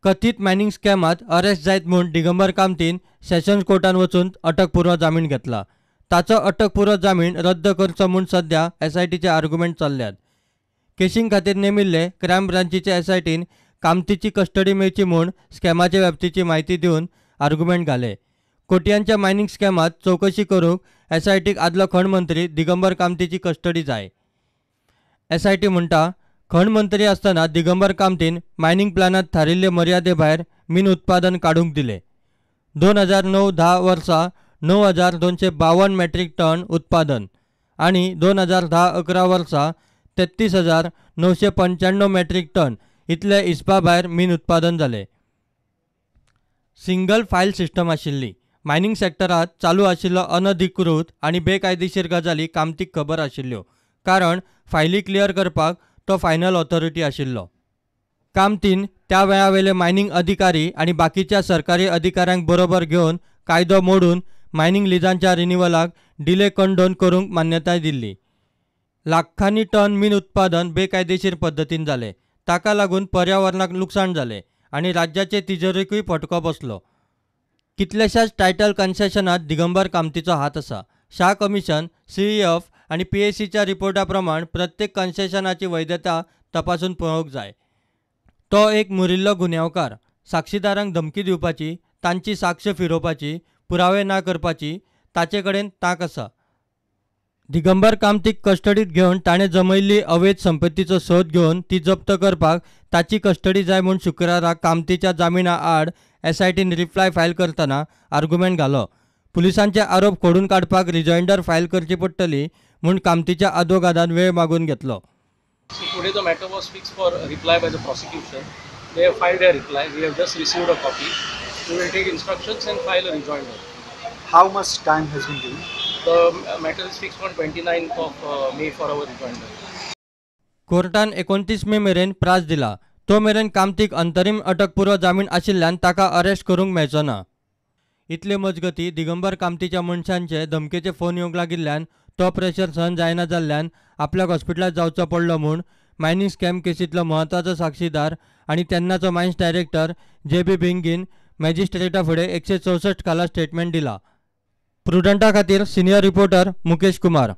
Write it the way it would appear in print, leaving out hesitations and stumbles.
कथीत mining स्कॅमात arrest जायत म्हूण Digambar कामतीन sessions कोर्टान वचून अटकपूर्व जामीन घेतला. ताचो अटकपूर्व जामीन रद्द करचो म्हूण सध्या एसआयटीचे आर्ग्युमेंट चल्ल्यात. केशीं खातीर नेमिल्ले क्रायम ब्रांचीचे एसआयटीन कामतीची कस्टडी मेळची म्हूण स्कॅमाचे व्याप्तीची म्हायती दिवन आर्ग्युमेंट घाले. कोट्यांच्या मायनिंग स्कॅमात चवकशी करूंक एसआयटीक आदलो खण मंत्री दिगंबर कामतीची कस्टडी जाय. एसआयटी म्हणटा, खण मंत्री आसतना दिगंबर कामतीन मायनिंग प्लानांत थारिल्ले मर्यादे भायर मीन उत्पादन काडूंक दिलें. 2009-10 वर्सा 9,252 मेट्रीक टन उत्पादन आनी 2010-11 वर्सा 33,995 मेट्रीक टन इतले हिसपा भायर मीन उत्पादन जालें. सिंगल फायल सिस्टम आशिल्ली. मायनिंग सेक्टरांत चालू आशिल्लो अनधिकृत आनी बेकायदेशीर गजाली कामतीक खबर आशिल्ल्यो, कारण फायली क्लियर करपाक तो फायनल ऑथॉरिटी आशिल्लो. कामतीन त्या वेळावेले मायनिंग अधिकारी आनी बाकीच्या सरकारी अधिकाऱ्यांक बरोबर घेवन कायदो मोडून मायनिंग लिजांच्या रिन्युअलाक डिले कंडोन करूंक मान्यताय दिल्ली. लाखांनी टन मीन उत्पादन बेकायदेशीर पद्दतीन जालें. ताका लागून पर्यावरणाक लुकसाण जालें आनी राज्याचे तिजोरेकूय फटको बसलो. कितल्याशाच टायटल कन्सेशनांत दिगंबर कामतीचो हात आसा. शाह कमिशन, सीईएफ आनी पीएसीच्या रिपोर्टा प्रमाण प्रत्येक कन्सेशनाची वैधता तपासून पळोवंक जाय. तो एक मुरिल्लो गुन्यांवकार. साक्षीदारांक धमकी दिवपाची, तांची साक्ष फिरोवपाची, पुरावे ना करपाची ताचे कडेन तांक आसा. दिगंबर कामतीक कस्टडीत घेवन ताणें जमयल्ली अवैध संपत्तीचो सोद घेवन ती जप्त करपाक ताची कस्टडी जाय म्हूण शुक्रारा कामतीच्या जामिना आड एसआयटीन रिप्लाय फायल करतना आर्ग्युमेंट घालो. पुलिसांचे आरोप खोडून काडपाक रिजॉयंडर फायल करची पडटली म्हूण कामतीच्या आदवोगादान वेळ मागून घेतलो. Today the matter was fixed for reply by the prosecution. They have filed their reply. We have just received a copy. We will take instructions and file a rejoinder. How much time has been given? The matter is fixed on 29th of May for our rejoinder. कोर्टान 29 मे मेरेन प्रास दिला. तो मेरेन कामतीक अंतरीम अटकपूर्व जामीन आशिल्ल्यान ताका अरेस्ट करूंक मेळचो ना. इतले मजगती दिगंबर कामतीच्या मनशांचे धमकेचे फोन येवंक लागिल्ल्यान तो प्रेशर सहन जायना जाल्ल्यान आपल्याक हॉस्पिटलांत जावचो पडलो म्हूण मायनिंग स्कॅम केसींतलो म्हत्वाचो साक्षीदार आनी तेन्नाचो मायन्स डायरेक्टर जे बी भिंगीन मॅजिस्ट्रेटा फुडें 164 खाला स्टेटमेंट दिला. प्रुडंटा खातीर सिनियर रिपोर्टर मुकेश कुमार.